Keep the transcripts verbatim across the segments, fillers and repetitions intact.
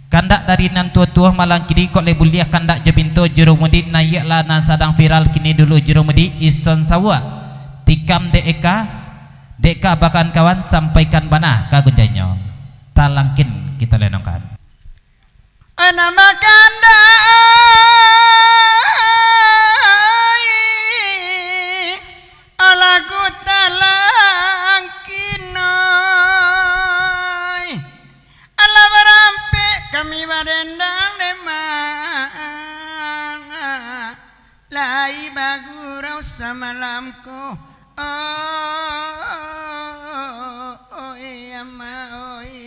Kandak dari nan tuo-tuo malam kini, kok lai buliah kandak jo pinto Jurumudi, naiaklah nan sadang viral kini dulu Jurumudi, Ison Sawuak. Tikam dek Eka, dek ka bakan kawan, sampaikan bana ka gunjanyo. Talangkin kito lenongkan. Anak bakandak, ai, alah ku talangkin, oi. Alah barampek kami badendang, Demak. Lai bagurau samalam ko, oi, ama, oi.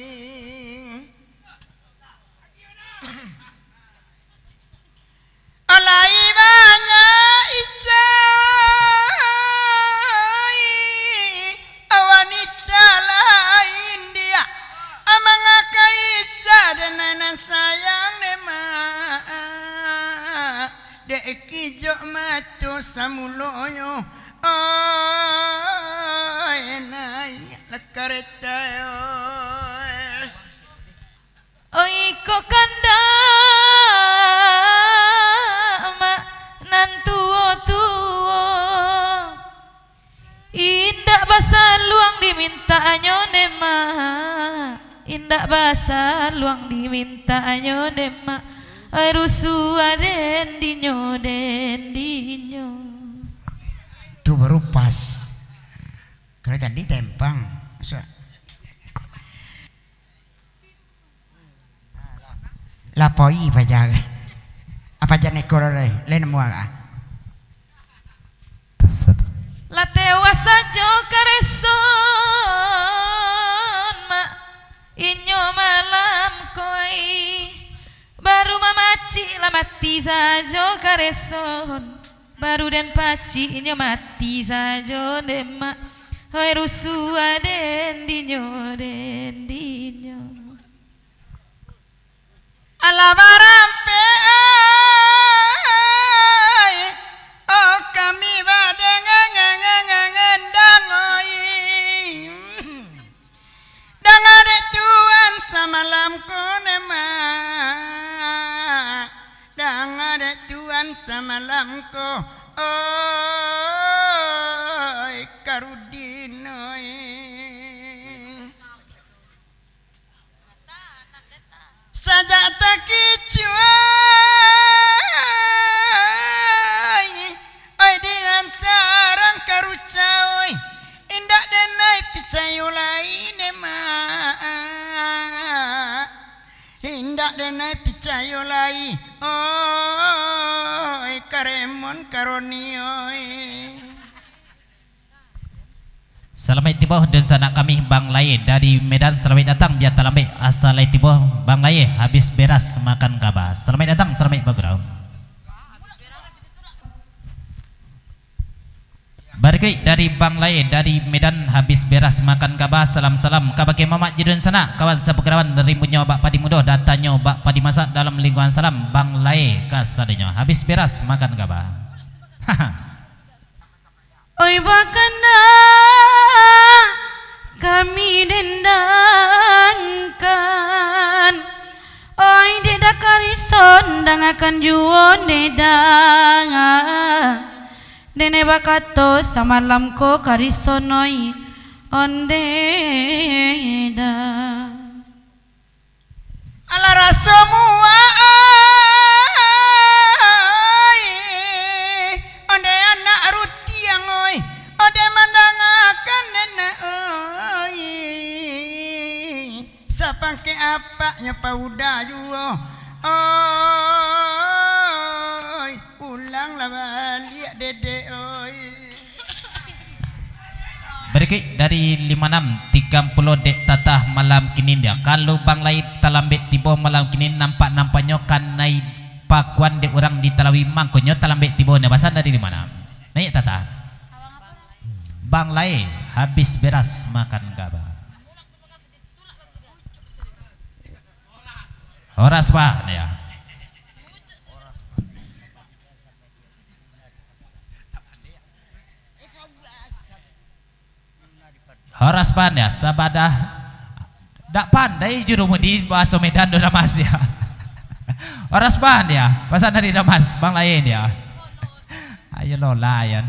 Alai banyak icai, wanita lain diak, amangakai icai dan nan sayang, Demak. Dek kijok mato samulonyo, oi, naiaklah kareta, oi. Oi, kok kandak mak nan tuo-tuo, indak basaluang dimintaknyo, Demak. Indak basaluang dimintaknyo, Demak. Oi, rusuah den dinyo, den dinyo. Tu baru pas. Kalau tadi tempang. Sa- Lapoi paja. Apa jan ekor lai? Lain mua ka? Lah tewas sajo Kareson, mak, inyo malam ko ai. Baru mamacik lah mati sajo Kareson. Baru den pacik inyo mati sajo, Demak. Hoi, rusuah den dinyo, den dinyo. Alah barampek, oi, oh, kami badengang, ngendang, oi. Danga dek Tuan samalam ko, Demak. Danga dek Tuan samalam ko, oi, Karudin, oi. Sajak takicuai, oi, di nan tarang karuca, oi, indak den ai picayo lai, Demak. Indak den ai picayo lai, oi, Karemon Karoni, oi. Salamaik tibo dunsanak kami, Bang Lae dari Medan. Salamaik datang, bia talambek asa lai tibo, Bang Lae, habis beras makan kaba. Salamaik datang, salamaik bagurau. Barikuik dari Bang Lae dari Medan, habis beras makan kaba. Salam-salam kabake mamak jo dunsanak, kawan sapagurawan, rimbunyo bak padi mudo, datanyo bak padi masak, dalam lingkungan salam, Bang Lae kasadonyo. Habis beras makan kaba. Haha. Oi, bakana kami dendangkan. Oi, dek da Karison, dangakan juo dek da. Nenek bakato samalam ko Karison, oi, onde da. Alah raso muak, ai, onde anak rutiang, oi, onde mandangakan nenek, oi. Sapangkek apaknyo pauda juo, oi, pulanglah baliak dedek, oi. Barikuik dari limo anam, tigo puluah dek tatah malam kini dia. Kalau Bang Lae talambek tibo malam kini, nampak-nampaknyo kanai pakuan dek urang di Talawi, mangkonyo talambek tibo. Nah, pasan dari limo anam. Naiak tatah. Bang Lae habis beras makan kaba. Horas, Pak, ya. Horas, Pak, ya, sabadah. Dak pandai Jurumudi bahaso Medan do, Damas, dia. Oras bana dia, pasan dari Damas, bang lain dia. Ayo lo layan.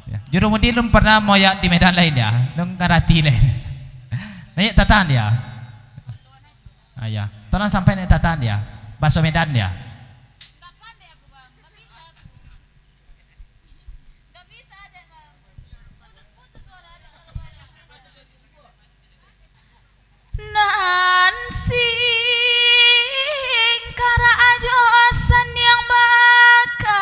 Ya. Jurumudi lun pernah moyak di Medan lain dia, lun ngarati lain. Naiak tatahan dia. Ah, ya. Tolong sampai naiak tatahan dia. Bahaso Medan dia. Nan singkarak ajo saniang baka,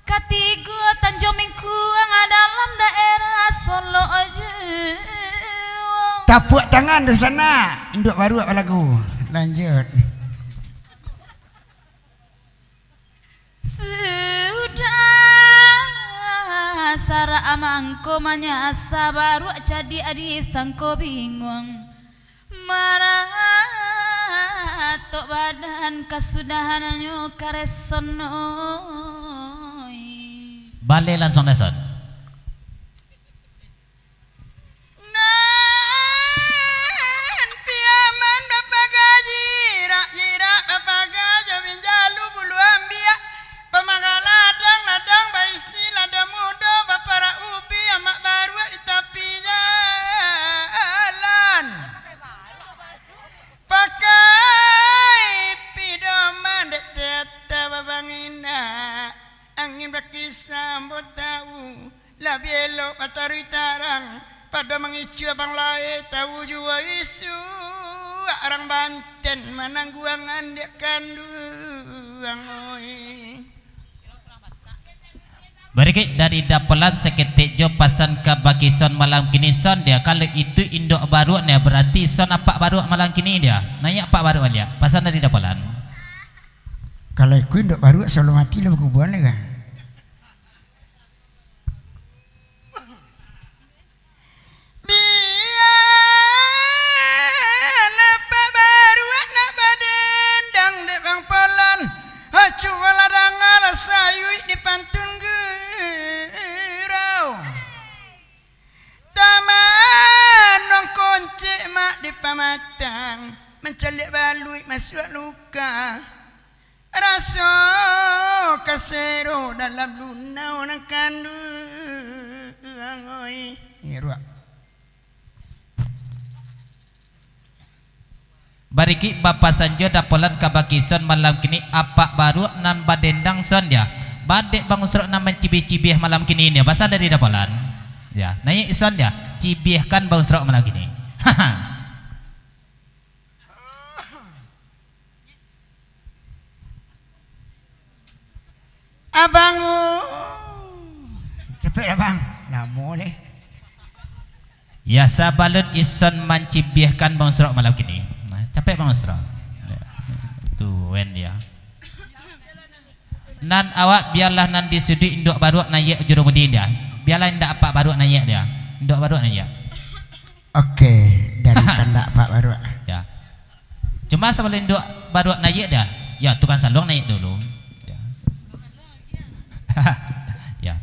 katigo Tanjuang Mingkuang dalam daerah Solok juo. Tapuak tangan tu sanak, induak baruak balagu. Lanjut. Sudah sarak mangko manyasa, baruak cadiak disangko binguang, maratok badan kasudahannyo kareson, oi. Baleh lansuang, Dason. Nan piaman bapaga jirak-jirak, bapaga jo binjalu bulu ambiak, pamaga ladang-ladang baisi lado mudo, baparak ubi amak baruak di tapi jalan. Pakai pidoman dek teta babanginak, angin bakisa ambo tawu. Labiah elok matoari tarang, pado mangicuah bang lai, tawu juo isuak arang Banten manangguangan dek kanduang, oi. Barikik dari Dapolan saketek jo pasan ka bakeh Son malam kini, Son, dia. Kalau itu induak baruak, nyo, berarti Son apak baruak malam kini, dia. Naiak apak baruak, dia. Pasan dari Dapolan. Kalau iko induak baruak, sabalun mati lah bakubuan lah, kan? Bia apak baruak nak badendang dek Bang Polan, ha, cubolah danga lah sayuik di pantun gurau. Tamanuang koncek mak di pamatang, mancaliak baluik masuak luka. Raso kasero dalam lunau nan kanduang, oi. Ngiruak. Barikik bapasan jo Dapolan ka bakeh Son malam kini, apak baruak nan badendang, Son, dia. Badek Bang Usrok nan mancibiah-cibiah malam kini, dia. Pasan dari Dapolan. Ya, naiak Son, dia. Cibiahkan Bang Usrok malam kini. Abang, uh. Capek lah, Bang. Lamo deh. Ya, sabalun Ison mancibiahkan Bang Usrok malam kini. Nah, capek Bang Usrok. Ya. Tuen dia. Nan awak bialah nan di suduik induak baruak naiak Jurumudi dia. Bialah indak apak baruak naiak dia. Induak baruak naiak. Oke, dari kandak apak baruak. Ya. Cuma sabalun induak baruak naiak dia, ya, tukang saluang naiak dulu. Ya. Ya.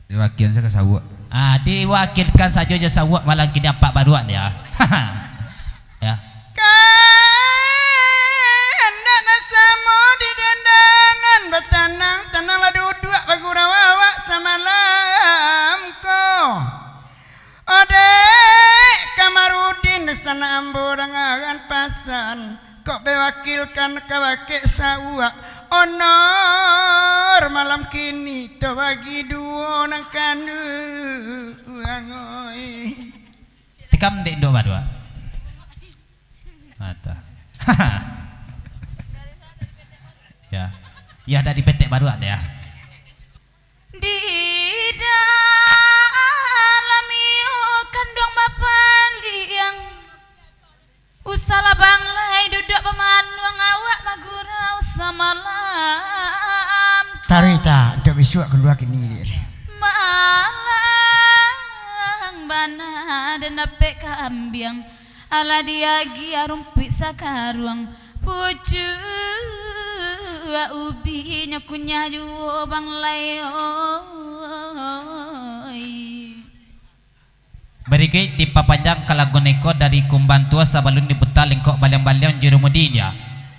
Diwakian sa ka sawuak. Ah, diwakilkan sajo jo sawuak malam kini apak baruak dia. Ya. Kandak nan samo di dendangan batanang, tananglah duduak bagurau awak samalam ko. Odek Kamarudin, sanak ambo dangaran pasan, kok bawakilkan ka bakeh sawuak, onor malam kini tabagi duo nan kanduang, oi. Tikam dek induak baruak. Mata. Ya. Ya, dak dipetek baruak deh, ya. Di dalam iyo kanduang bapaliang, usahlah bang lai duduak bamanuang, awak bagurau samalam. Taruih ta, untuak bisuak kalua kini, dek. Malang bana den dapek kambiang, alah diagiah rumpuik sakaruang, pucuak ubinyo kunyah juo bang lai, oi. Barikuik dipapanjang ka lagu niko dari kumbang tuo sabalun diputa lengkok baliang-baliang juru mudi dia.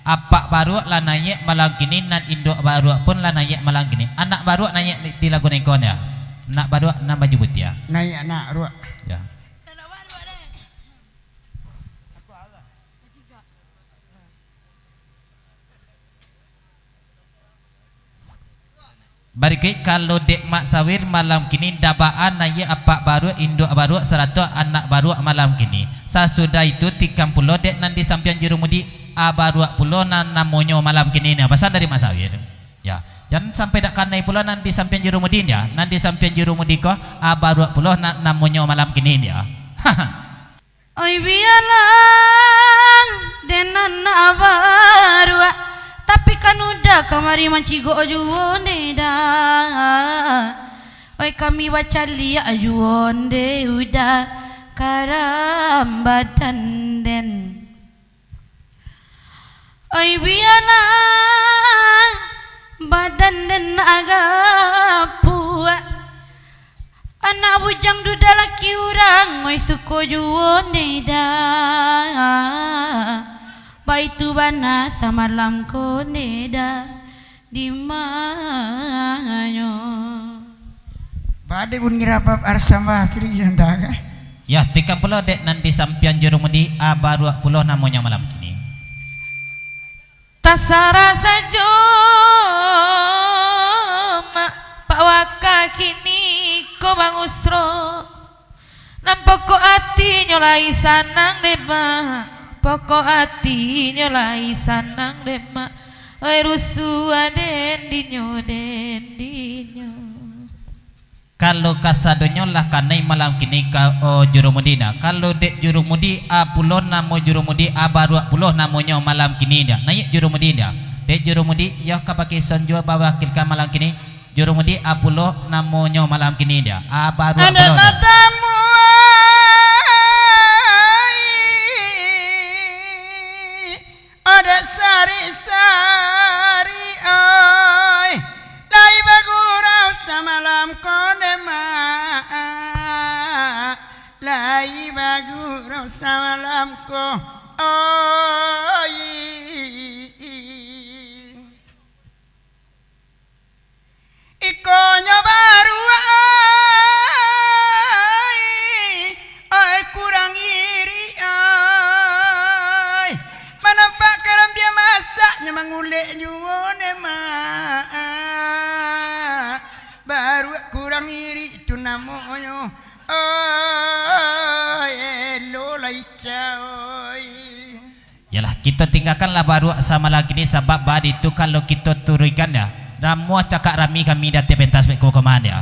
Apak baruak lah naiak malam kini, nan induak baruak pun lah naiak malam kini. Anak baruak naiak di, di lagu niko dia. Anak baruak nan baju putiah. Naiak anak baruak. Ya. Barikuik, kalau dek Mak Sawir malam kini, dabaan naiak apak baruak, induak baruak, sarato anak baruak malam kini. Sasudah itu, tikam pulo dek nan di sampiang juru mudi, a baruak pulo nan namonyo malam kini. Nah, pasan dari Mak Sawir. Ya, jan sampai dak kanai pulo nan di sampiang juru mudi dia. Nan di sampiang juru mudi ko, a baruak pulo nan namonyo malam kini dia. Oi, bialah den anak baruak, tapi kan udah kamari mancigok juo nde dah. Oi, kami bacaliak juo nde udah karam badan den. Oi, bialah badan den agak puak. Anak bujang duda laki urang, oi, suko juo nde dah. Baitu bana samalam ko nde dah, di manyo. Badai pun ngira apa arsam astri santaka. Ya, tikam pulo dek nan di sampiang juru mudi, a baruak pulo namonyo malam kini. Tasarah sajo, Mak, Pak Waka kini ko mangustro. Nan pokok atinyo lai sanang dek Mak, pokok atinyo lai sanang dek Mak. Oi, rusuah den dinyo, den dinyo. Kalau kasadonyo lah kanai malam kini ka, o, juru mudi dah. Kalau dek juru mudi, a pulo namo juru mudi, a baruak pulo namonyo malam kini dah. Naiak juru mudi dah. Dek juru mudi, iyo ka pakai sound juo bawakilkan malam kini. Juru mudi, a pulo namonyo malam kini dah. A baruak pulo dah. Batamu, ai. Adak sari-sari, oi, lai bagurau samalam ko nde, Mak, lai bagurau samalam ko, oi. Ikonyo baruak, oi, oi, kurang irik, oi. Manampak karambia masaknyo mangulek juo nde, Mak. Baruak kurang irik tu namonyo, oi, elo lai cawoi. Yalah, kito tinggakanlah baruak samalam kini, sabab baitu kalau kito turuikan dah, ramuah cakak rami kami di ateh pentas beko kama dah.